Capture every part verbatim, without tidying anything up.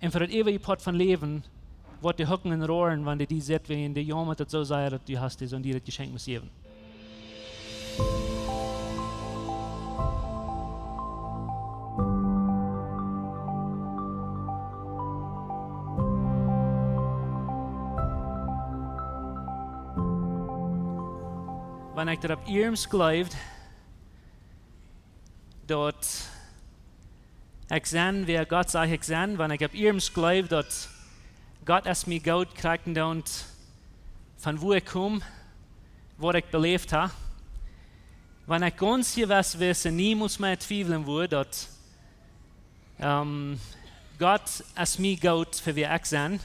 Un fa daut eewje Poat von Läwen woat dee hucken un roaren, wan dee die sitt, wäajen dee jaumat daut soo sea, daut du hast dee soon dieret Jeschenkj must jäwen. Wan ekj daut opp iernst jleewd, daut ekj sie, wäa Gott sajcht ekj sie, wan ekj opp iernst jleewd, daut Gott es mie goot, krakjt endoont von wua ekj kom, waut ekj beläft ha, wan ekj gaunz jewess wist un niemols mea twiewlen wudd, daut, ähm, Gott es mie goot fa wäa ekj sie.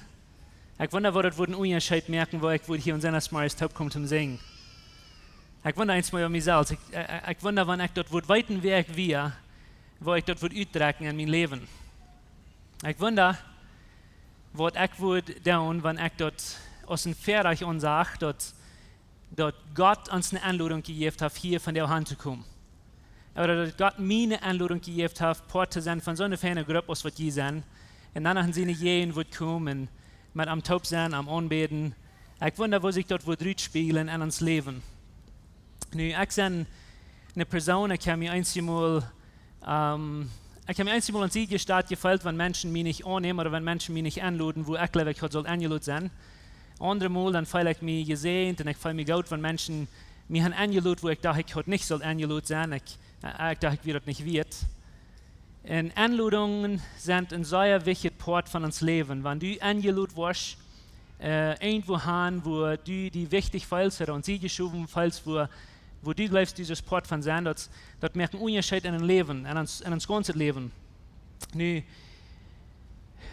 Ekj wunda, woo daut wudd een Unjascheet moaken, woo ekj wudd hia aun Sindachmorjes toopkomen toom sinjen. Ekj wunda eensmol äwa mie selfst. Ekj, ekj, ekj wunda, wan ekj daut wudd weeten, wäa ekj wia, woo ekj daut wudd utdrekjen en mien Läwen. Ekj wunda, waut ekj wudd doonen, wan ekj daut aus een Väarajcht aunsach, daut, daut Gott ons ne Enlodunk jejäft haft, hia vondoag han to komen. Ooda daut Gott mie ne Enlodunk jejäft haft, Poat to sennen von soone feine Grupp aus waut jie sent. Un dan no siene Jäajent wudd komen un met am toop sennen, am aunbäden. Ekj wunda, woo sikj daut wudd rutspieejlen en ons Läwen. Nu, ekj sie ne Persoon, ekj hab mie eenjemol, ähm, ekj hab mie eenjemol aun Sied jestalt jefeelt, wan Menschen mie nich aunnämen ooda wan Menschen mie nich enloden, wua ekj jleew, ekj haud sult enjelot sennen. Aundre Mol, dan feel ekj mie jesäajent un ekj feel mie goot, wan Menschen mie han enjelot, wua ekj docht, ekj haud nich sult enjelot sennen. Ekj, äh, ekj docht, ekj wia daut nich wieet. Un Enlodungen sent een sea wichtja Poat von ons Läwen. Wan du enjelot woascht, äh, irjentwua han, wua du die wichtich feelst ooda aun Sied jeschowen feelst, wua, wua du jleefst, du sust Poat von sennen, daut, daut moakt een Unjascheet en dien Läwen, en ons, en ons gaunzet Läwen. Nu,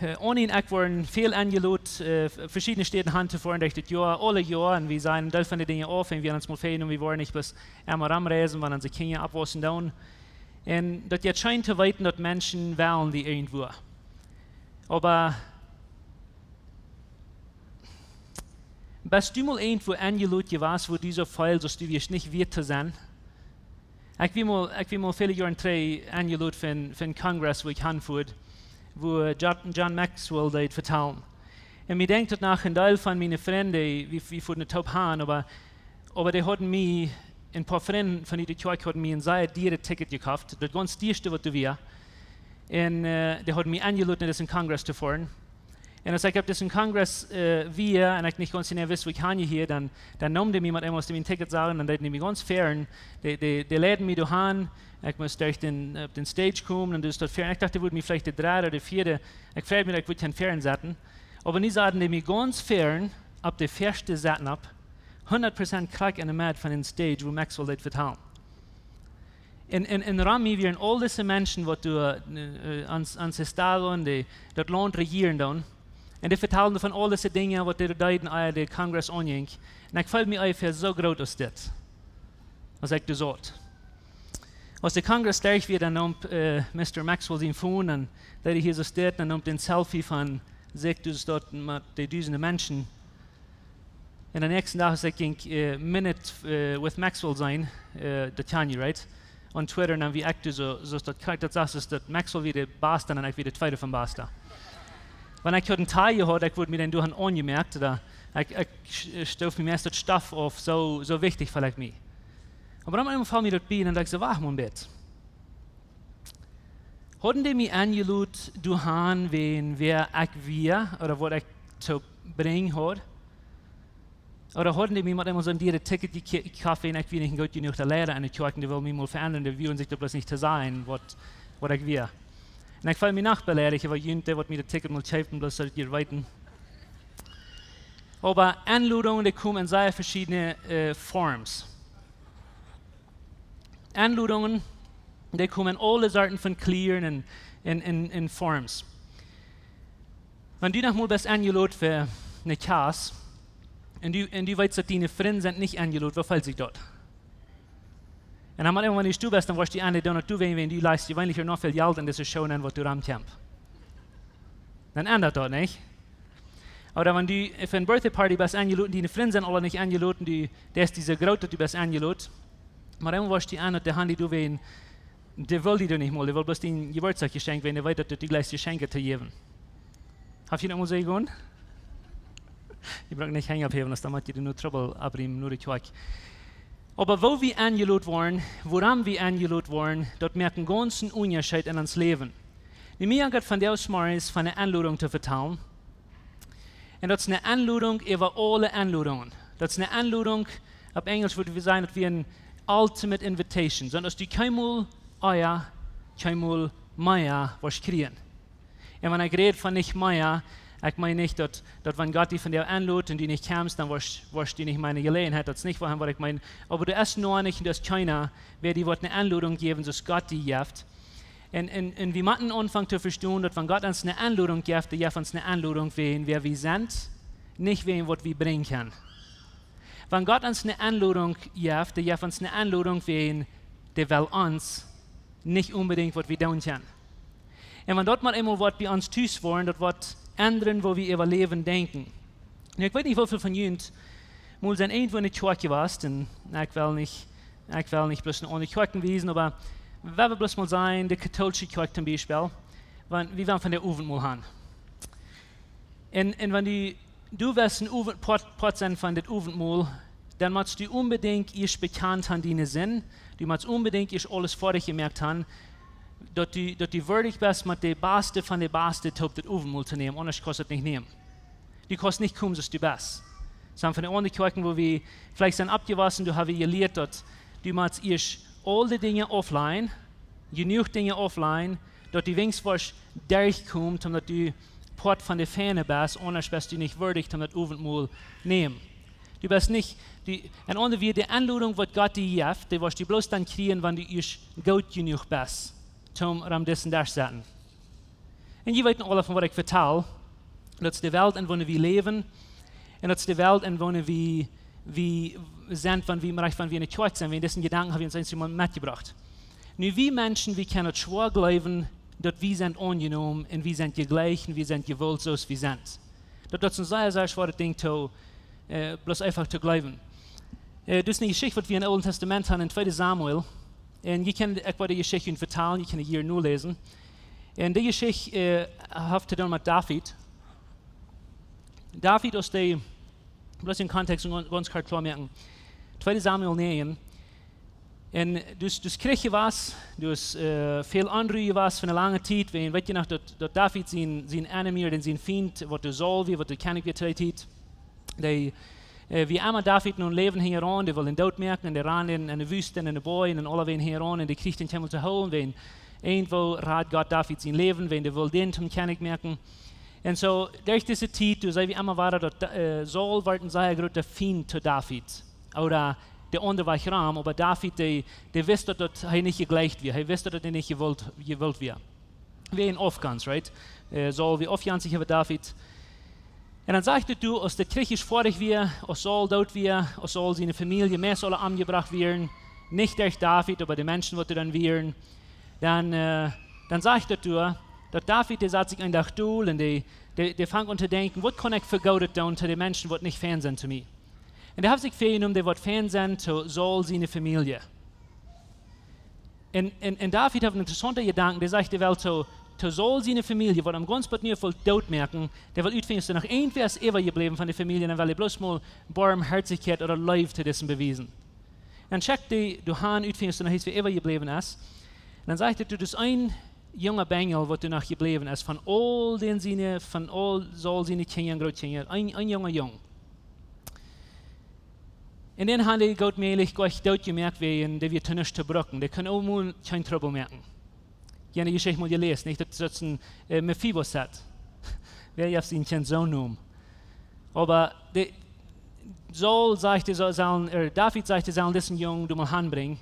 äh, Annie un ekj woaren väl enjelot, äh, v-, veschiedne Städen han to foaren derch daut Joa, aule Joa, un wie sajen een Deel von de Dinja auf, un wie han ons mol väajenomen, wie woaren nich bloos emol romreisen, wan onse Kjinja oppwaussen doonen. Un daut jeit scheen to weeten, daut Menschen wellen die irjentwua. Oba best du mol irjentwua enjelot jewast, wua du soo feelst, aus du wieescht nich wieet to sennen? Ekj wia mol, ekj wia mol väle Joaren trigj enjelot fa een, fa een Congress, wua ekj han foa, wua Jo-, John Maxwell deed vetalen. Un mie denkjt daut no, een Deel von miene Frind, wie, wie foaren doa toop han, oba, oba dee hauden mie, een poa Frind von de Kjoakj hauden mie een sea dieret Ticket jekoft, daut gaunz dieeschte waut doa wia. Un, äh, dee hauden mie enjelot no disen Congress to foaren. Un aus ekj opp disen Congress, äh, wia, un ekj nich gaunz jeneiw wist, wua ekj han jehieed, dan, dan neemen dee mie met eemol, aus dee mien Ticket sagen, dan deeden dee mie gaunz väaren, dee, dee, dee leiden mie doa han, ekj must derch dän, opp dän Stage komen, un dan es daut väaren. Ekj docht, dee wudden mie veleicht de dredde ooda de vieede, ekj freid mie, daut ekj wudd kjennen väaren setten. Oba nu saten dee mie gaunz väaren opp de väaschte Sett opp, hundat Prozent krakjt enne Medd von dän Stage, wua Maxwell deed vetalen. Un, un, un rom mie wieren aul dise Menschen, waut doa, äh, ons, ons Estado un de, daut Launt rejieren doonen. Un dee vetalden von aul dise Dinja, waut dee deeden, ea de Congress aunjinkj. Un ekj feeld mie onjefäa soo groot aus dit, aus ekj doa saut. Aus de Congress derch wia, dan neem, äh, Mister Maxwell sien Phone un deed hia soo dit, un neem een Selfie von sikj, dus daut met de dusende Menschen. Un dän näakjsten Dach, aus ekj jinkj, äh, Minute, äh, with Maxwell seenen, äh, daut kjann jie, right? Opp Twitter, un dan wia ekj doa soo, soo aus daut krakjt, daut sach, daut Maxwell wia de Baste un ekj wia de Tweede von Baste. Wan ekj haud een Tie jehaut, ekj wudd mie dän doa han aunjemoakt, ooda ekj, ekj sch-, stoof mie meist daut Stoff auf, soo, soo wichtich feeld ekj mie. Oba dan eemol foll mie daut bie un daut ekj soo, wacht mol een bät. Hauden dee mie enjelot doa han, wäajen wäa ekj wia, ooda waut ekj to brinjen haud? Ooda hauden dee mie met eemol soon dieret Ticket jekrie-, jekoft, wäajen ekj wia nich een goot jenuach Leida en de Kjoakj, un dee wullen mie mol veendren, dee wieren sikj daut bloos nich to sajen, waut, waut ekj wia. Un ekj feeld mie noch beleidicht, oba junt, dee waut mie daut Ticket mol kjeepen, bloos daut jie weeten. Oba Enlodungen, dee komen en sea veschiedne, äh, Forms. Enlodungen, dee komen en aule Sorten von Kjlieren un, un, un, un Forms. Wan du noch mol best enjelot fa ne Kjast, un du, un du weetst, daut diene Frind sent nich enjelot, woo feelt sikj daut? Un dan mol emma, wan du doa best, dan woascht du aundre doonen, daut du, wäajen, wäajen du lajchst jeweenlich noch väl Jelt en dise Show nenn, waut doa romkjemt. Dan endat daut, nich? Ooda wan du fa ne Birthday Party best enjelot, diene Frind sent aula nich enjelot, du, dee es dise groot, daut du best enjelot. Oba dan woascht du aun, daut de Handi doa wäajen, dee well die doa nich mol, dee well bloos dien Jeburtsdachjeschenkj, wäajen dee weet, daut du jlikjst Jeschenkje to jäwen. Haft jie noch mol seenen? Jie brucken nich Henj opphäwen, aus dan moakt jie nu Trubbel opriemen, nu de Kjoakj. Oba woo wie enjelot woaren, wuarom wie enjelot woaren, daut moakt een gaunzen Unjascheet en ons Läwen. Nu, mie jankat von de Osmaris von ne Enlodunk to vetalen. Un daut es ne Enlodunk äwa aule Enlodungen. Daut es ne Enlodunk, opp Enjelsch wudd wie sajen, daut wia ne ultimate invitation. Soo aus du kjeenmol ea, kjeenmol mea woascht kjrieen. Un wan ekj räd von nich mea, ekj meen nich daut, daut wan Gott die von doa enlot un du nich kjemst, dan woascht, woascht du nich miene Jeläajenheit. Daut es nich waut, waut ekj meen. Oba du best noch nich, un daut es kjeena, wäa die woat ne Enlodunk jäwen, soo aus Gott die jeft. Un, un, un wie motten aunfangen to vestonen, daut wan Gott ons ne Enlodunk jeft, dee jeft ons ne Enlodunk wäajen wäa wie sent, nich wäajen waut wie brinjen kjennen. Wan Gott ons ne Enlodunk jeft, dee jeft ons ne Enlodunk wäajen dee well ons, nich onbedinjt waut wie doonen kjennen. Un wan daut mau eemol woat bie ons tus woaren, daut woat endren, woo wie äwa Läwen denkjen. Nu, ekj weet nich, woo väl von junt mol sent irjentwoo en de Kjoakj jewast, un ekj well nich, ekj well nich bloos no aundre Kjoakjen wiesen, oba wan wie bloos mol sajen, de kautolsche Kjoakj toom Biespel, wan, wie woaren vondoag Owentmol han. Un, un wan du, du west een Owent-, Poat, Poat sennen von dit Owentmol, dan motst du onbedinjt ieescht bekjant han diene Sind, du motst onbedinjt ieescht aules foadich jemoakt han, daut du, daut du wieedich best, met de baste von de baste toop dit Owentmol to nämen, aundasch kaust du daut nich nämen. Du kaust nich komen soo aus du best. Sent von de aundre Kjoakjen, woo wie veleicht sent oppjewossen, doa ha wie jelieet, daut du motst ieescht aul de Dinja auflajen, jenuach Dinja auflajen, daut du weens woascht derchkomen, toom daut du Poat von de Fäne best, aundasch best du nich wieedich, toom daut Owentmol nämen. Du best nich, du, en aundre Wieed, de Enlodunk, waut Gott die jeft, dee woascht du bloos dan kjrieen, wan du ieescht goot jenuach best, toom rom disen Desch setten. Un jie weeten aule, von waut ekj vetal. Daut es de Welt, en woone wie läwen. Un daut es de Welt, en woone wie, wie sent, wan wie, rajcht wan wie en de Kjoakj sent. Wäajen disen Jedanken ha wie ons eemol metjebrocht. Nu, wie Menschen, wie kjennen daut schwoa jleewen, daut wie sent aunjenomen un wie sent jejlikjt un wie sent jewullt, soo aus wie sent. Daut, daut es een sea, sea schwoaret Dinkj to, äh, bloos eefach to jleewen. Äh, daut es ne Jeschicht, waut wie em Oolen Tastament han, en tweede Samuel. Un jie kjennen, ekj woa de Jeschicht junt vetalen, jie kjennen hia noläsen. Un de Jeschicht, äh, haft to doonen met David. David, aus dee, bloos em Kontext, gaunz, gaunz kort kloa moaken. Tweede Samuel näajen. Un daut, daut Kjrich wia, daut, äh, väl Onru wia fa ne lange Tiet, wäajen, weet jie noch, daut, daut David sien, sien enemy, ooda sien Fient, waut de Saul wia, waut de Kjennich wia to dee Tiet, dee, äh, wia emma David no Läwen hinjaraun, dee wull am doot moaken, un dee rand en, en de Wüste, en de Boajen, un aulewäajen hinjaraun, un dee kjrieech dän kjeenmol to hoolen, wäajen irjentwoo rad Gott David sien Läwen, wäajen dee wull dän toom Kjennich moaken. Un soo, derch dise Tiet, doa see wie emma wada, daut, äh, Saul wort een sea groota Fient to David. Ooda de aundre wia rom, oba David, dee, dee wist daut, daut hee nich jejlikjt wia. Hee wist daut, daut hee nich jewullt, jewullt wia. Wia een Aufgonst, right? Äh, Saul wia aufgonstich äwa David. Un dan sajcht et doa, aus daut Kjrich foadich wia, aus Saul doot wia, aus Saul siene Famielje, meist aule omjebrocht wieren, nich derch David, oba de Menschen, waut doa dan wieren, dan, äh, dan sajcht et doa, daut David, dee sad sikj een Dach dol un dee, dee, dee funk aun to denkjen, waut kaun ekj fa Goodet doonen to de Menschen, waut nich fein sent to mie? Un dee haft sikj väajenomen, dee woat fein sennen to Saul siene Famielje. Un, un, un David haft een interessaunten Jedanken, dee sajcht, dee well to, to Saul siene Famielje, waut am gaunz bat nu wull doot moaken, dee well utfinjen, aus doa noch irjentwäa es äwajebläwen von de Famielje, dan well hee bloos mol Boamhoatichkjeit ooda Leew to disen bewiesen. Dan schekjt dee doa han, utfinjen, aus doa noch irjentwäa äwajebläwen es. Un dan sajcht et doa, daut es een junga Benjel, waut doa noch jebläwen es, von aul dän siene, von aul Saul siene Kjinja un Grootkjinja, een, een junga Jung. Un dän han dee goot mäajlich jlikj doot jemoakt, wäajen dee wia to nuscht to brucken. Dee kunn uk mau kjeen Trubbel moaken. Jie han de Jeschicht mol jeläst, nich? Daut, daut es een, äh, Mefiboset. Wäa jeft sien Kjint soon Nomen? Oba dee, Saul sajcht, dee saul, saul, äh, David sajcht, dee saul disen Jung doa mol hanbrinjen.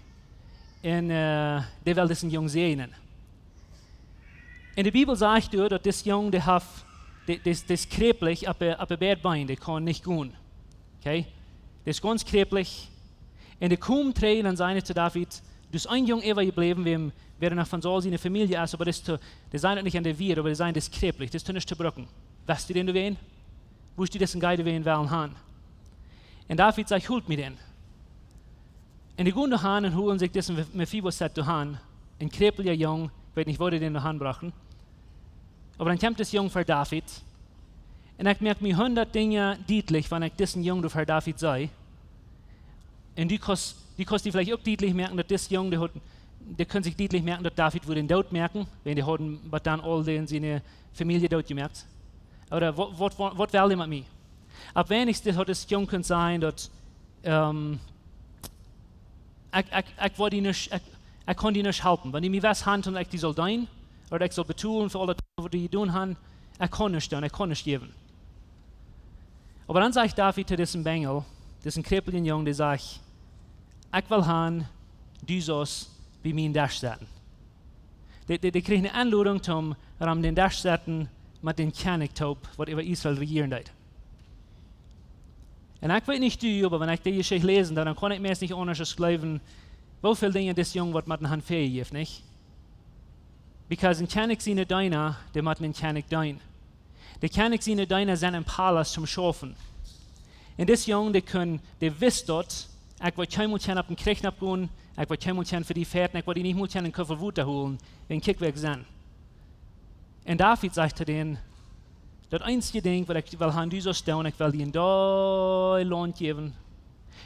Un, äh, dee well disen Jung säajnen. Un de Bibel sajcht doa, daut dis Jung, dee haft, dee, dee, dee es kjräplich opp de, opp de beid Been, dee kaun nich gonen. Okay? Dee es gaunz kjräplich. Un dee kjemt trigj un säd to David, doa es een Jung äwajebläwen, wäm, wäa noch von Saul siene Famielje es, oba dee es to, dee sent nich aun de Wieed, oba dee sent, dee es kjräplich, dee es to nuscht to brucken. West du dän doa wäajen? Wurscht du disen Jung doa wäajen wellen han? Un David sajcht, holt mie dän. Un dee gonen doa han un holen sikj disen Mef-, Mefiboset doa han, een kjräplja Jung, ekj weet nich, woo dee dän doa han brochten. Oba dan kjemt dis Jung ver David. Un ekj moak mie hundat Dinja dietlich, wan ekj disen Jung doa ver David see. Un du kaust, du kaust die veleicht uk dietlich moaken, daut dis Jung, dee haud, dee kunn sikj dietlich moaken, daut David wudd am doot moaken, wiels dee hauden bat dan aul dän siene Famielje doot jemoakt. Ooda waut, waut, waut, waut well dee met mie? Opp weinichstens haud dis Jung kunt sajen, daut, ähm, ekj, ekj, ekj woa die nich, ekj, ekj kaun die nich halpen. Wan du mie west han, daut ekj die saul deenen, ooda ekj saul betolen fa aul daut, waut du jedonen hast, ekj kaun nich doonen, ekj kaun nich jäwen. Oba dan sajcht David to disen Benjel, disen kjreppeljen Jung, dee sajcht: "Ekj well han, du saust bie mie aum Desch setten." Dee, dee, dee kjrieech eene Enlodunk toom aun dän Desch setten met dän Kjennich toop, waut äwa Israel rejieren deed. Un ekj weet nich du, oba wan ekj dee Jeschicht läsen doo, dan kaun ekj mie nich aundasch aus jleewen, woo väl Dinja dis Jung woat motten han väajejäft, nich? Because een Kjennich siene Deena, dee motten een Kjennich deenen. De Kjennich siene Deena sent em Palaust toom schaufen. Un dis Jung, dee kunn, dee wist daut: "Ekj woa kjeenmol kjennen opp dän Kjrich nopp gonen, ekj woa kjeenmol kjennen fa die fechten, ekj woa die nich mol kjennen een Kuffel Wota holen, wiels ekj kjikj, wäa ekj sie." Un David sajcht to dän: "Daut eensje Dinkj, waut ekj well han, du saust doonen, ekj well die een Deel Launt jäwen.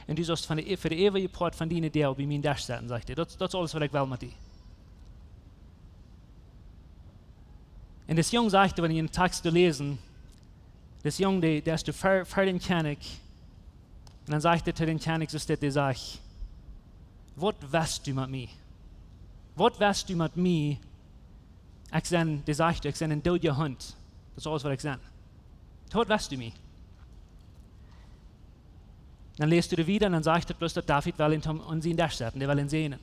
Un du saust von de, fa de äwaje Poat von diene Deel bie mie aum Desch setten", sajcht hee. "Daut, daut es aules, waut ekj well met die." Un dis Jung sajcht, wan wie em Tekst läsen, dis Jung, dee, dee es ver, ver dän Kjennich. Un dan sajcht hee to dän Kjennich, soo aus dit, dee sajcht: "Waut west du met mie? Waut west du met mie? Ekj sie," dee sajcht, "ekj sie een doodja Hunt. Daut es aules, waut ekj sie. Waut west du met mie?" Dan läst du doa wieda un dan sajcht daut bloos, daut David well am aun sienen Desch setten, dee well am säajnen.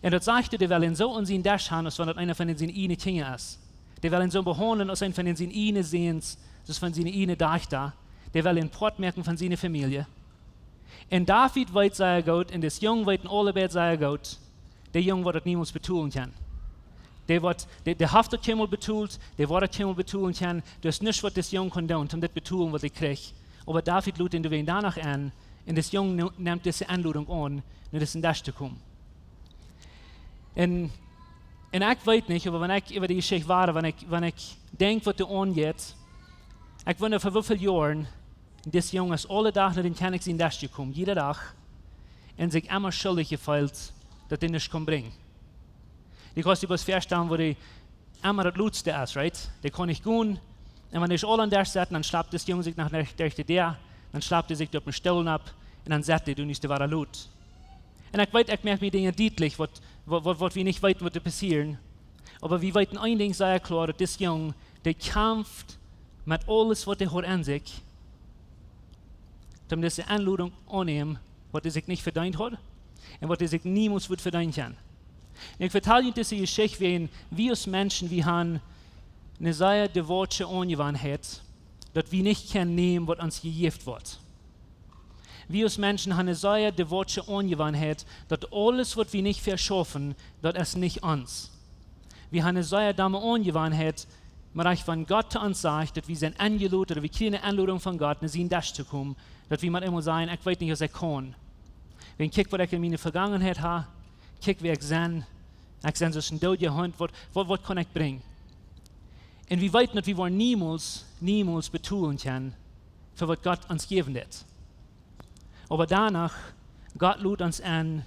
Un daut sajcht, dee well am soo aun sienen Desch han, aus wan daut eena von siene ieejne Kjinja es. Dee well am soo behaundlen, aus eena von siene ieejne Säns, aus von siene ieejne Dajchta. Dee well am Poat moaken von siene Famielje. Un David weet sea goot, un dis Jung weeten aule beid sea goot, dee Jung woat daut niemols betolen kjennen. Dee woat, dee, dee haft daut kjeenmol betolt, dee woat daut kjeenmol betolen kjennen. Daut es nuscht, waut dis Jung kunn doonen, om dit betolen, waut hee kjrieech. Oba David lot am doawäajen doano aun, un dis Jung ne-, nemt dise Enlodunk aun, no disen Desch to komen. Un, un ekj weet nich, oba wan ekj äwa dee Jeschicht woa, wan ekj, wan ekj denkj, waut doa aunjeit, ekj wunda, fa woo väl Joaren dis Jung es aule Dach no dän Kjennich sienen Desch jekomen, jieda Dach, un sikj emma schuldich jefeelt, daut hee nuscht kunn brinjen. Du kaust die bloos väastalen, woo dee emma daut Lotste es, right? Dee kaun nich gonen. Un wan dee aul aum Desch sent, dan schlapt dis Jung sikj no de, de Däa, dan schlapt hee sikj opp dän Stool nopp, un dan sett hee, dan es hee wada lot. Un ekj weet, ekj moak mie Dinja dietlich, waut, waut, waut, waut wie nich weeten, waut doa passieren. Oba wie weeten een Dinkj sea kloa, daut dis Jung, dee kjamft met aules, waut hee haud aun sikj, om dise Enlodunk aunnämen, waut hee sikj nich vedeent haud un waut hee sikj niemols wudd vedeenen kjennen. Un ekj vetal junt dise Jeschicht, wiels wie aus Menschen, wie han eene sea devotsche Aunjewanheit, daut wie nich kjennen nämen, waut ons jejäft woat. Wie aus Menschen han eene sea devotsche Aunjewanheit, daut aules, waut wie nich veschaufen, daut es nich ons. Wie han eene sea domme Aunjewanheit, mau rajcht wan Gott to ons sajcht, daut wie sent enjelot, ooda wie kjrieen eene Enlodunk von Gott, no sienen Desch to komen, daut wie mau eemol sajen: "Ekj weet nich, aus ekj kaun. Wan ekj kjikj, waut ekj en miene Vegangenheit hab, kjikj, wäa ekj sie, ekj sie soo aus een doodja Hunt, waut, waut, waut kaun ekj brinjen?" Un wie weeten, daut wie woaren niemols, niemols betolen kjennen fa waut Gott ons jäwen deit. Oba doano, Gott lot ons en,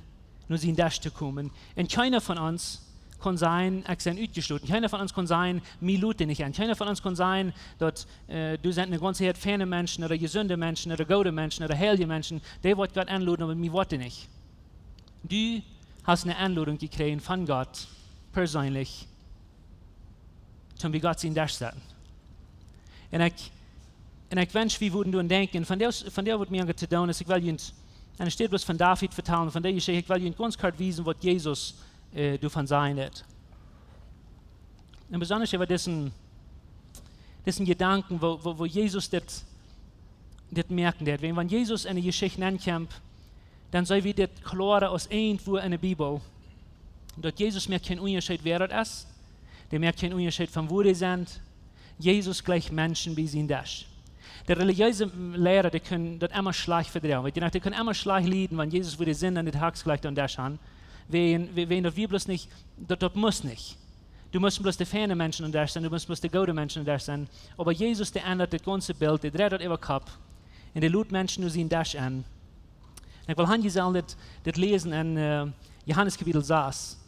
no sienen Desch to komen. Un kjeena von ons kaun sajen: "Ekj sie utjeschloten." Kjeena von ons kaun sajen: "Mie lot dee nich en." Kjeena von ons kaun sajen, daut, äh, doa sent eene gaunze Häad feine Menschen ooda jesunde Menschen ooda goode Menschen ooda heilje Menschen, dee woat Gott enloden, oba mie woat dee nich. Du hast eene Enlodunk jekjräajen von Gott, perseenlich, toom bie Gott sienen Desch setten. Un ekj, un ekj wensch, wie wudden doaraun denkjen, von dee, von dee waut mie aunjeit to doonen, es, ekj well junt, enne Städ bloos von David vetalen, von dee Jeschicht, ekj well junt gaunz kort wiesen, waut Jesus, äh, doavon sajen deit. Un besonda äwa disen, disen Jedanken, woo, woo, woo Jesus dit, dit moaken deit. Wan, wan Jesus enne Jeschicht nenkjemt, dan seenen wie dit kloara aus irjentwua enne Bibel, daut Jesus moakt kjeen Unjascheet, wäa daut es. Dee moakt kjeen Unjascheet, von wua dee sent. Jesus jleicht Menschen bie sienen Desch. De relijeese Liera, dee kjennen daut emma schlajcht vedroagen. Weetst du, dee kjennen emma schlajcht lieden, wan Jesus, wua dee sent, aun de Taxikjlajcht aum Desch han. Wäajen, wäajen daut wie bloos nich, daut, daut mott nich. Du must bloos de feine Menschen aum Desch sennen, du must bloos de goode Menschen aum Desch sennen. Oba Jesus, dee endat daut gaunze Bilt, dee dreit daut äwa Kopp. Un dee lot Menschen no sienen Desch enn. Un ekj well han, jie sellen dit, dit läsen enn, äh, Johanes Kapitel sas.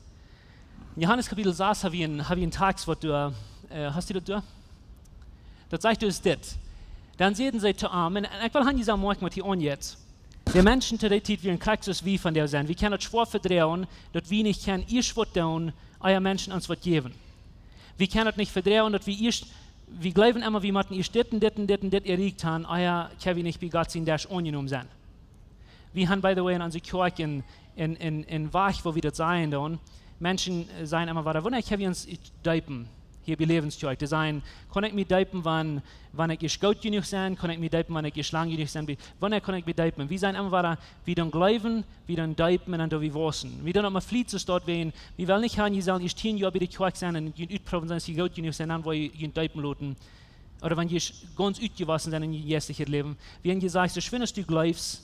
Enn Johanes Kapitel sas hab wie een, hab wie een Tekst, waut doa, äh, hast du daut doa? Daut sajcht dus dit. Dan säden see to am, un, un ekj well han, jie sellen moakjen, waut hia aunjeit. De Menschen to dee Tiet wieren krakjt soo aus wie vondoag sent. Wie kjennen daut schwoa vedroagen, daut wie nich kjennen ieescht waut doonen, ea Menschen ons waut jäwen. Wie kjennen daut nich vedroagen, daut wie ieescht, wie jleewen emma, wie motten ieescht dit un dit un dit un dit erreicht han, ea kjenn wie nich bie Gott sien Desch aunjenomen sennen. Wie han, by the way, enn onse Kjoakj een, een, een, een Wajch, woo wie daut sajen doonen. Menschen, äh, sajen emma wada: "Wanea kjenn wie ons deepen?" Hia bie Läwens Kjoakj. Dee sajen: "Kaun ekj mie deepen, wan, wan ekj ieescht goot jenuach sie? Kaun ekj mie deepen, wan ekj ieescht lang jenuach sie? Bie, wanea kaun ekj mie deepen?" Wie sajen emma wada: "Wie doonen jleewen, wie doonen deepen un dan doo wie wausen." Wie doonen emma fliet soo staut wäajen, wie wellen nich han, jie sellen ieescht tieen Joa bie de Kjoakj sennen un junt utproowen sennen, aus jie goot jenuach sent, dan woa wie junt deepen loten. Ooda wan jie gaunz utjewossen sent enn jun jeistlichet Läwen. Wie han jesajcht, soo schwind aus du jleefst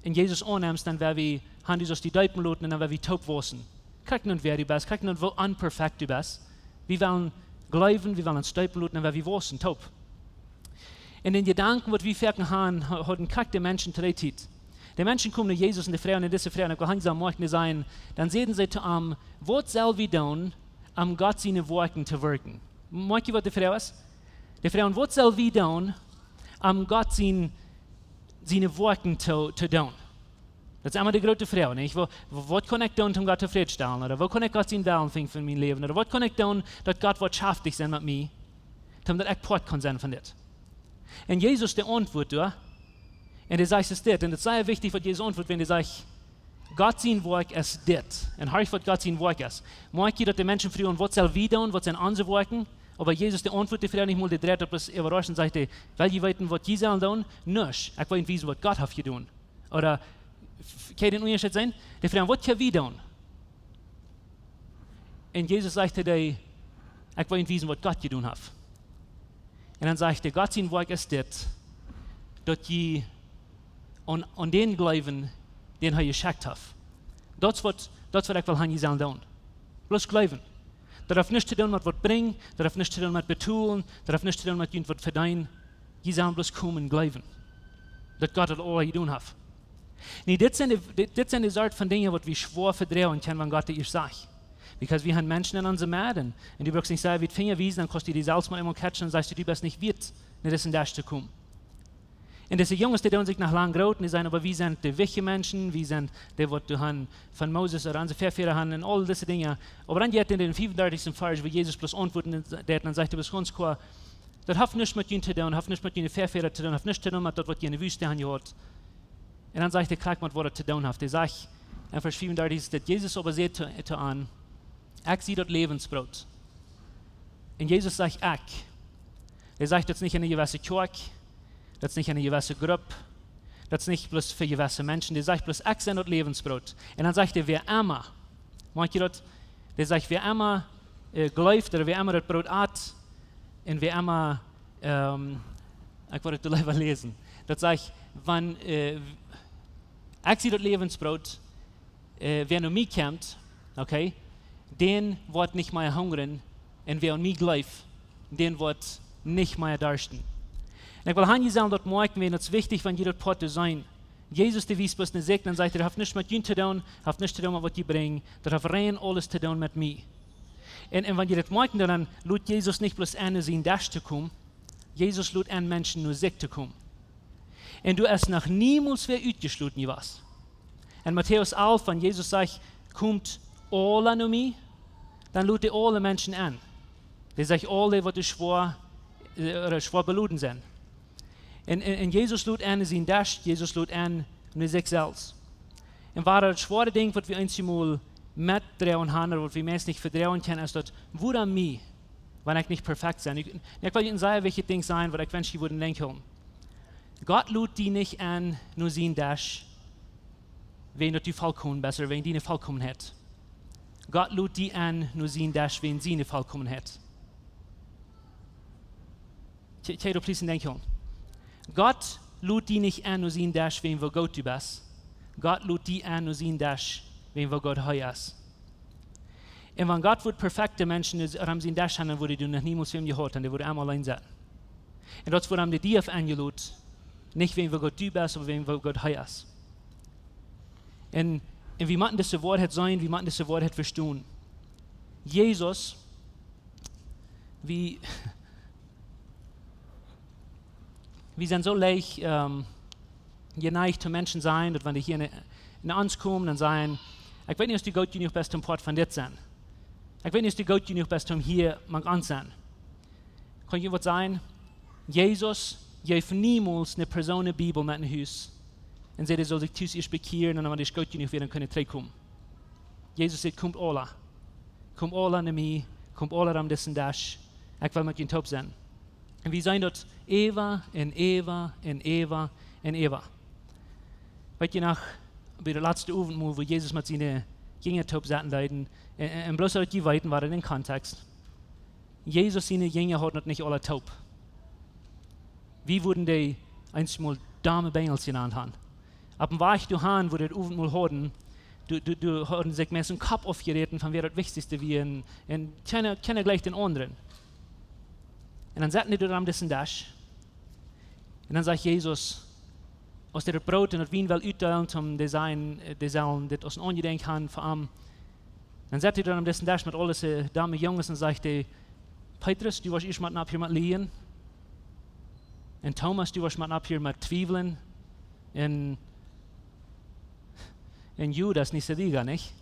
un Jesus aunnemst, dan woa wie han, du sust die deepen loten un dan woa wie toop wausen. Krakjt nu wäa du best, krakjt nu woo unperfect du best. Wie wellen jleewen, wie wellen ons deepen loten un woa wie wausen, toop. Un dän Jedanken, waut wie foaken han, ha-, hauden krakjt de Menschen to dee Tiet. De Menschen komen no Jesus un dee froagen, un dise Froag, ekj well han, jie sellen moakjen, dee sajen, dan säden see to am: "Waut sell wie doonen, om Gott siene Woakjen to wirkjen?" Moakj jie, waut de Froag es? Dee froagen: "Waut sell wie doonen, om Gott sien, siene Woakjen to, to doonen?" Daut es emma de groote Froag, nich? Woo, woo, waut kaun ekj doonen, om Gott tofräd to stalen? Ooda woo kaun ekj Gott sien Wellen finjen fa mien Läwen? Ooda waut kaun ekj doonen, daut Gott woat schaftich sennen met mie, om daut ekj Poat kaun sennen von dit? Un Jesus, dee auntwuat doa. Un dee sajcht, es dit. Un daut es sea wichtich, waut Jesus auntwuat, wan dee sajcht, Gott sien Woakj es dit. Un horch, waut Gott sien Woakj es. Moakj jie, daut de Menschen froagen: "Waut sell wie doonen? Waut sent onse Woakjen?" Oba Jesus, dee auntwuat dee Froag nich mol, dee dreit opp daut äwaraschen, sajcht hee: "Well jie weeten, waut jie sellen doonen? Nuscht. Ekj well junt wiesen, waut Gott haft jedonen." Ooda, f-, kjenn jie dän Unjascheet seenen? Dee froagen: "Waut kjenn wie doonen?" Un Jesus sajcht to dee: "Ekj well junt wiesen, waut Gott jedonen haft." Un dan sajcht hee: "Gott sien Woakj es dit, daut jie aun, aun dän jleewen, dän hee jeschekjt haft." Daut es waut, daut es waut ekj well han, jie sellen doonen. Bloos jleewen. Daut haft nuscht to doonen met waut brinjen, daut haft nuscht to doonen met betolen, daut haft nuscht to doonen met junt waut vedeenen. Jie sellen bloos komen jleewen, daut Gott daut aula jedonen haft. Nu, dit sent de, dit, dit sent de Sort von Dinja, waut wie schwoa vedroagen kjennen, wan Gott dee ieescht sajcht. Because wie han Menschen enn onse Medd, un du brukst nich sea wiet Finja wiesen, dan kaust du die selfst mol eemol catchen un sajchst du, du best nich wieet, no disen Desch to komen. Un dise Junges, dee doonen sikj noch lang groot, un dee sajen: "Oba wie sent de wichtje Menschen, wie sent dee, waut doa han von Moses ooda onse Väavodasch han un aul dise Dinja." Oba dan jeit enn dän fiefundartichsten Varsch, woo Jesus bloos auntwuat un deit, dan sajcht hee bloos gaunz kloa: "Daut haft nuscht met junt to doonen, haft nuscht met june Väavodasch to doonen, haft nuscht to doonen met daut, waut jie enne Wüste han jehieet." Un dan sajcht hee krakjt met waut daut to doonen haft. Hee sajcht enn Varsch fiefundartich, es daut: "Jesus oba säd to, to an: Ekj sie daut Läwensbroot." Un Jesus sajcht: "Ekj." Hee sajcht, daut es nich eene jewesse Kjoakj, daut es nich eene jewesse Grupp, daut es nich bloos fa jewesse Menschen. Hee sajcht bloos: "Ekj sie daut Läwensbroot." Un dan sajcht hee: "Wäa emma." Moakj jie daut? Hee sajcht: "Wäa emma, äh, jleeft, ooda wäa emma daut Broot at, un wäa emma, ähm, ekj wull daut leewa läsen." Daut sajcht: "Wan, äh, ekj sie daut Läwensbroot, äh, wäa no mie kjemt", okay, "dän woat nich mea hungren, un wäa aun mie jleeft, dän woat nich mea darschten." Un ekj well han, jie sellen daut moakjen, wiels daut es wichtich, wan jie daut Poat seenen. Jesus, dee wiest bloos no sikj, dan sajcht hee: "Daut haft nuscht met junt to doonen, haft nuscht to doonen met waut jie brinjen, daut haft rein aules to doonen met mie." Un, un wan jie daut moakjen, dan, dan lot Jesus nich bloos enn no sienen Desch to komen. Jesus lot enn, Menschen no sikj to komen. Un doa es noch niemols wäa utjeschloten jewast. Enn Matäus alf, wan Jesus sajcht: "Komt aula no mie", dan lot hee aule Menschen enn. Dee sajcht aule, waut schwoa, äh, ooda schwoa beloden sent. Un, un, un Jesus lot enn no sienen Desch, Jesus lot enn no sikj selfst. Un woo daut schwoare Dinkj, waut wie eenjemol metdroagen han, ooda waut wie meist nich vedroagen kjennen, es daut: "Wuarom mie, wan ekj nich perfekt sie?" Un ekj, un ekj well junt een sea wichtjet Dinkj sajen, waut ekj wensch, jie wudden denkjen: Gott lot die nich enn no sienen Desch, wäajen daut du vollkomen best, ooda wäajen diene Vollkomenheit. Gott lot die enn no sienen Desch wäajen siene Vollkomenheit. Kje-, kjenn jie daut please denkjen? Gott lot die nich enn no sienen Desch wäajen woo goot du best. Gott lot die enn no sienen Desch wäajen woo goot hee es. Un wan Gott wudd perfekte Menschen es, rom sien Desch han, dan wudd hee noch niemols wäm jehaut han, dee wudd emma auleen sennen. Un daut es wuarom hee die haft enjelot, nich wäajen woo goot du best, oba wäajen woo goot hee es. Un, un wie motten dise Woarheit seenen, wie motten dise Woarheit vestonen. Jesus, wie, wie sent soo leicht, ähm, jeneigt to Menschen sennen, daut wan dee hia en, en ons komen, dan sajen: "Ekj weet nich, aus du goot jenuach best, om Poat von dit sennen. Ekj weet nich, aus du goot jenuach best, om hia mank ons sennen." Kaun ekj waut sajen? Jesus jeef niemols ne Persoon ne Bibel met no Hus un säd, dee sull sikj tus ieescht bekjieren un dan, wan dee goot jenuach wieren, dan kunnen dee trigjkomen. Jesus säd: "Komt aula. Komt aula no mie, komt aula rom disen Desch. Ekj well met junt toop sennen." Un wie seenen daut äwa un äwa un äwa un äwa. Weet jie noch, bie daut latste Owentmol, wua Jesus met siene Jinja toop saut, leet, un, un, un bloos daut jie weeten, wua en dän Kontext. Jesus siene Jinja hauden daut nich aula toop. Wie wudden dee eenjemol domme Benjels jenant han. Opp dän Wajch doahan, wua dee daut Owentmol hauden, doa, doa, doa hauden see sikj meist dän Kopp aufjeräten von wäa daut wichtichste wia un, un kjeena, kjeena jlikjt dän aundren. Un dan sauten dee doa aun disen Desch. Un dan sajcht Jesus, aus hee daut Broot un daut Wien well utdeelen, om to sajen, äh, dee sellen dit aus een Aunjedenkj han fa am. Dan sat hee doa aun disen Desch met aule, äh, domme Junges un sajcht hee: "Petrus, du woascht ieescht met opp hia met lijen. Un Thomas, du woascht met opp hia met twiewlen. Un, un Judas, nich soo diga, nich?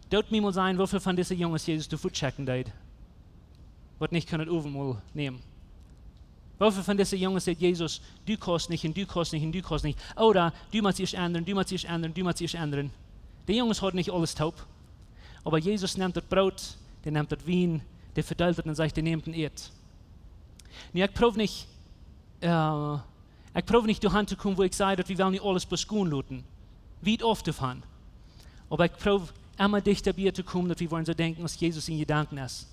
Doot mie mol sajen, woo väl von dise Junges Jesus doa wajchschekjen deed, waut nich kunnen daut Owentmol nämen. Woo väl von dise Junges säd Jesus: 'Du kaust nich, un du kaust nich, un du kaust nich'? Ooda: 'Du motst ieescht endren, du motst ieescht endren, du motst ieescht endren.'" Dee Junges hauden nich aules toop. Oba Jesus nemt daut Broot, dee nemt daut Wien, dee vedeelt daut un sajcht: "Dee nämt un ät." Nu, ekj proow nich, äh, ekj proow nich doahan to komen, wua ekj saj, daut wie wellen nu aules bloos gonen loten. Wiet auf doavon. Oba ekj proow emma dichta bie to komen, daut wie woaren soo denkjen, aus Jesus siene Jedanken es.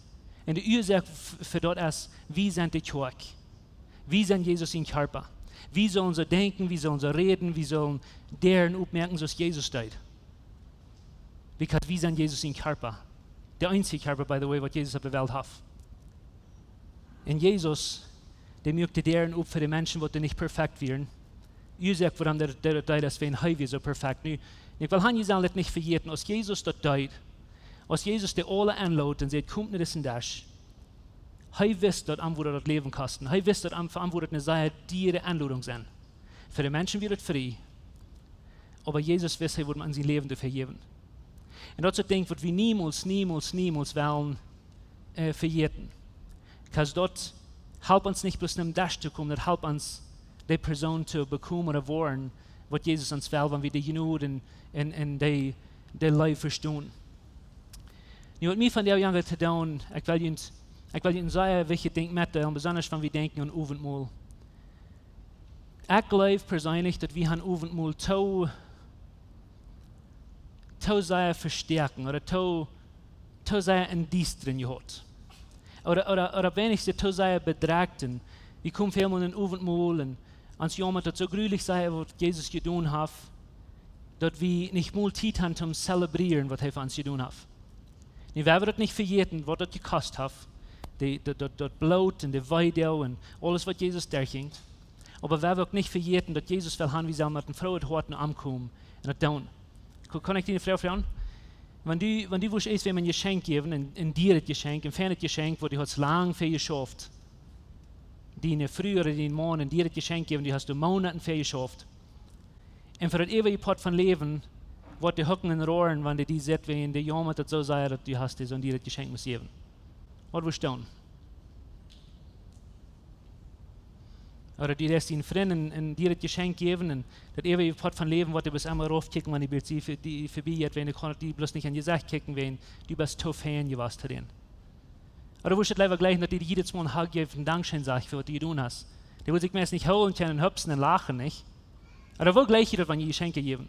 Un de Uasoak f-, fa daut es, wie sent de Kjoakj. Wie sent Jesus sien Kjarpa. Wie sellen soo denkjen, wie sellen soo räden, wie sellen Däaren opmoaken, soo aus Jesus deed. Because wie sent Jesus sien Kjarpa. De eensje Kjarpa, by the way, waut Jesus opp de Welt haft. Un Jesus, dee muak de Däaren op fa de Menschen, waut doa nich perfekt wieren. Uasoak, wuarom dee, dee, dee daut deed, es wäajen hee wia soo perfekt. Nu, ekj well han, jie sellen daut nich vejäten, aus Jesus daut deed, aus Jesus dee aula enlood un säd: "Komt no disen Desch", hee wist, daut am wudd daut Läwen kosten. Hee wist, daut am, fa am wudd daut ne sea diere Enlodunk sennen. Fa de Menschen wia daut frie. Oba Jesus wist, hee wudd am sien Läwen doafäa jäwen. Un daut es een Dinkj, waut wie niemols, niemols, niemols wellen, äh, vejäten. Because daut halpt ons nich bloos nom Desch to komen, daut halpt ons, de Persoon to bekomen ooda woaren, waut Jesus ons well, wan wie de Jnod un, un, un de, de Leew vestonen. Nu, waut mie vondoag aunjeit to doonen, ekj well junt, ekj well junt een sea wichtjet Dinkj metdeelen, besonda wan wie denkjen aun Owentmol. Ekj jleew perseenlich, daut wie han Owentmol too, too sea vestäakjen ooda too, too sea em Diestren jehaut. Ooda, ooda, ooda weinichstens too sea bedrekjt. Wie komen väl mol en Owentmol un ons jaumat daut soo grulich sea, waut Jesus jedonen haft, daut wie nich mol Tiet han toom celebrieren, waut hee fa ons jedonen haft. Nu, wie wellen daut nich vejäten, waut daut jekost haft. De, daut, daut, daut Bloot un de Weedoag un aules, waut Jesus derchjinkj. Oba wie wellen uk nich vejäten, daut Jesus well han, wie sellen met een froojet Hoat no am komen un daut doonen. Ko-, kaun ekj die eene Froag froagen? Wan du, wan du wurscht ieescht wäm een Jeschenkj jäwen, een, een dieret Jeschenkj, een feinet Jeschenkj, wua du hast lang fa jeschauft. Diene Fru ooda dien Maun een dieret Jeschenkj jäwen, du hast doa Moonaten fa jeschauft. Un fa daut eewje Poat von Läwen woat dee hucken un roaren, wan dee die sitt, wäajen dee jaumat daut soo sea, daut du hast dee soon dieret Jeschenkj must jäwen. Waut wurscht du doonen? Ooda du deist dienen Frint een, een dieret Jeschenkj jäwen un daut eewje Poat von Läwen woat dee bloos emol raufkjikjen, wan dee bie die ve-, die vebie jeit, wäajen dee kaun die bloos nich em Jesecht kjikjen, wäajen du best too fein jewast to dän. Ooda wurscht du leewa jleichen, daut dee die jiedet Mol een Hug jeft un Dankscheen sajcht fa waut du jedonen hast? Dee wudd sikj meist nich hoolen kjennen un hupsen un lachen, nich? Ooda woo jleich jie daut, wan jie Jeschenkja jäwen?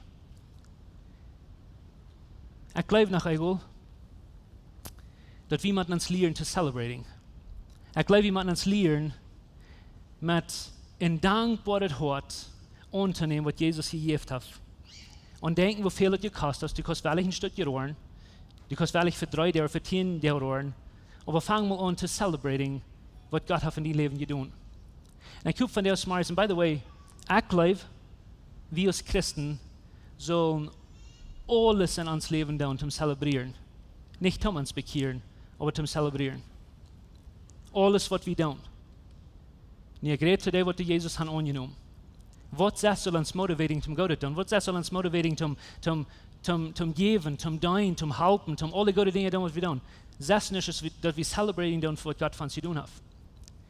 Ekj jleew noch eemol, daut wie motten ons lieren to celebrating. Ekj jleew, wie motten ons lieren met een dankboaret Hoat auntonämen, waut Jesus jejäft haft. aun denkjen, woo väl daut jekost haft. Du kaust veleicht een Stekj roaren, du kaust veleicht fa dree Doag, fa tieen Doag roaren, oba fang mol aun to celebrating, waut Gott haft en dien Läwen jedonen. Un ekj hop vondoag zemorjes, un by the way, ekj jleew, wie aus Christen sellen aules en ons Läwen doonen toom celebrieren. Nich toom ons bekjieren, oba toom celebrieren. Aules waut wie doonen. Nu, ekj räd to dee, waut dee Jesus han aunjenomen. Waut sest saul ons motivating toom Goodet doonen? Waut sest saul ons motivating toom, toom, toom, toom jäwen, toom deenen, toom halpen, toom aule goode Dinja doonen, waut wie doonen? Sest nuscht, daut wie, daut wie celebrating doonen fa waut Gott fa ons jedonen haft.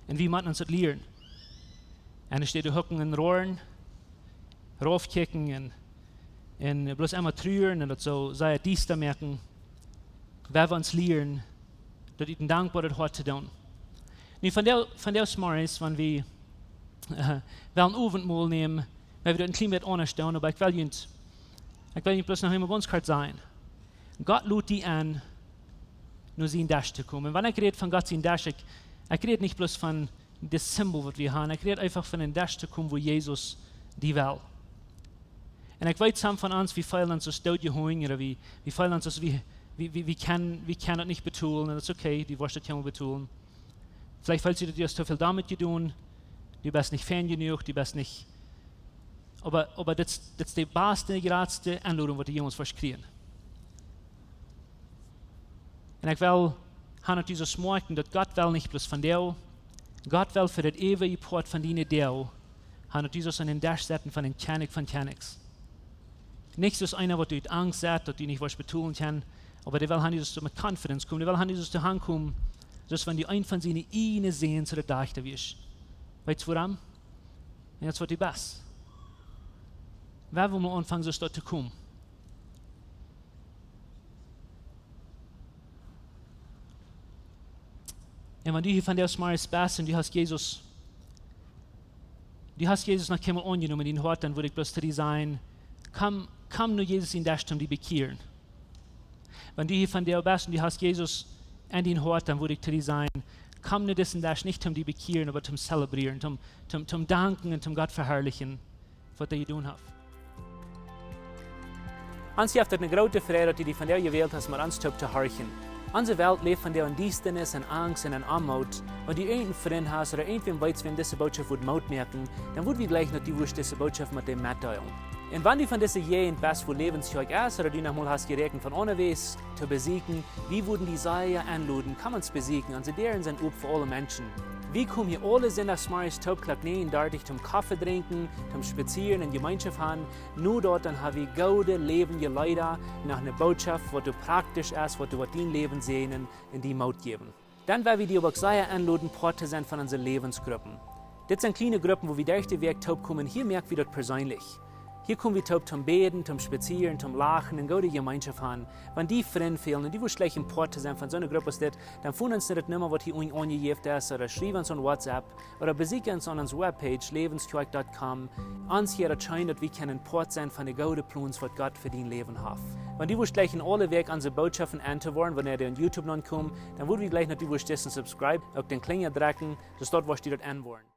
Un wie motten ons daut lieren. Un enne Städ hucken un roaren, raufkjikjen un, un bloos emma truren un daut soo sea diesta moaken, woa wie ons lieren, daut ut een dankboaret Hoat to doonen. Nu, vondoag, vondoag zemorjes, wan wie, äh, wellen Owentmol nämen, woa wie daut een kjlien bät aundasch doonen, oba ekj well junt, ekj well junt bloos noch eemol gaunz kort sajen. Gott lodt die en, no sien Desch to komen. Un wan ekj räd von Gott sien Desch, ekj, ekj räd nich bloos von daut Symbol, waut wie haben. Ekj räd eefach von een Desch to komen, wua Jesus die well. Un ekj weet, some von ons, wie feelen ons aus dootjehungat, ooda wie, wie feelen ons aus wie, wie, wie, wie kjennen, wie kjennen daut nich betolen, un daut es okay, du woascht daut kjeenmol betolen. Veleicht feelst du, du hast too väl doamet jedonen, du best nich fein jenuach, du best nich, oba, oba daut es, daut es de baste, jratste Enlodunk, waut du jemols woascht kjrieen. Un ekj well han, daut du soo schmakjen, daut Gott well nich bloos von die, Gott well fa daut eewje Poat von diene Deel han, daut du soo aun dän Desch setten von dän Kjennich von Kjennichs. Nich soo aus eena, waut du ut Angst sett, daut du nich woascht betolen kjennen, oba dee well han, daut du met confidence komen, dee well han, daut du hankomen, soo aus wan du een von siene ieejne Säns ooda Dajchta wieescht. Weetst wuarom? Un daut es waut du best. Wie wellen mol aunfangen, soo doa to komen. Un wan du hia vondoag zemorjes best un du hast Jesus, du hast Jesus noch kjeenmol aunjenomen en dien Hoat, dan wudd ekj bloos to die sajen, komm, komm no Jesus sien Desch toom die bekjieren. Wan du hia vondoag best un du hast Jesus en dien Hoat, dan wudd ekj to die sajen, komm no disen Desch nich toom die bekjieren, oba toom celebrieren, toom, toom, toom danken un toom Gott veharlichen, waut hee jedonen haft. Ons jeft daut eene groote Freid, daut du die vondoag jewält hast, met ons toop to horchen. Onse Welt läft vondoag en Diestanis, en Angst un en Oamoot. Wan du irjent een Frint hast ooda irjentwäm weetst, wäm dise Botschaft wudd Moot moaken, dan wudd wie jleichen, daut du wurscht dise Botschaft met däm metdeelen. Un wan du von dise Jäajent best, wua Läwens Kjoakj es, ooda du noch mol hast jeräakjent von aundawäajes to besieekjen, wie wudden die sea enloden, komm ons besieekjen, onse Däaren sent op fa aule Menschen. Wie komen hia aule Sindach zemorjes toop Klock näajen dartich toom Koffe drinkjen, toom spazieren un Jemeenschoft han. No daut dan ha wie goode läwendje Leeda, noch eene Botschaft, waut doa praktisch es, waut doa woat dien Läwen säajnen un die Moot jäwen. Dan well wie die uk sea enloden, Poat to sennen von onse Läwensgruppen. Dit sent kjliene Gruppen, wua wie derch de Wäakj toop komen. Hia moak wie daut perseenlich. Hia kom wie toop toom bäden, toom spazieren, toom lachen un goode Jemeenschoft han. Wan die Frind fälen un du wurscht jleichen Poat to sennen von soone Grupp aus dit, dan foon ons no de Numma, waut hia unjen aunjejäft es, ooda schriew ons aun WhatsApp, ooda besieekj ons aun onse Webpage, läwenskjoakj dot com. Ons wudd daut scheen, daut wie kjennen Poat sennen von de goode Plons, waut Gott fa dien Läwen haft. Wan du wurscht jleichen aule Wäakj onse Botschaften en to woaren, wanea dee aun YouTube nopp komen, dan wudd wie jleichen, daut du wurscht disen subscribe, uk dän Klinja drekjen, soo daut du wurscht daut en woaren.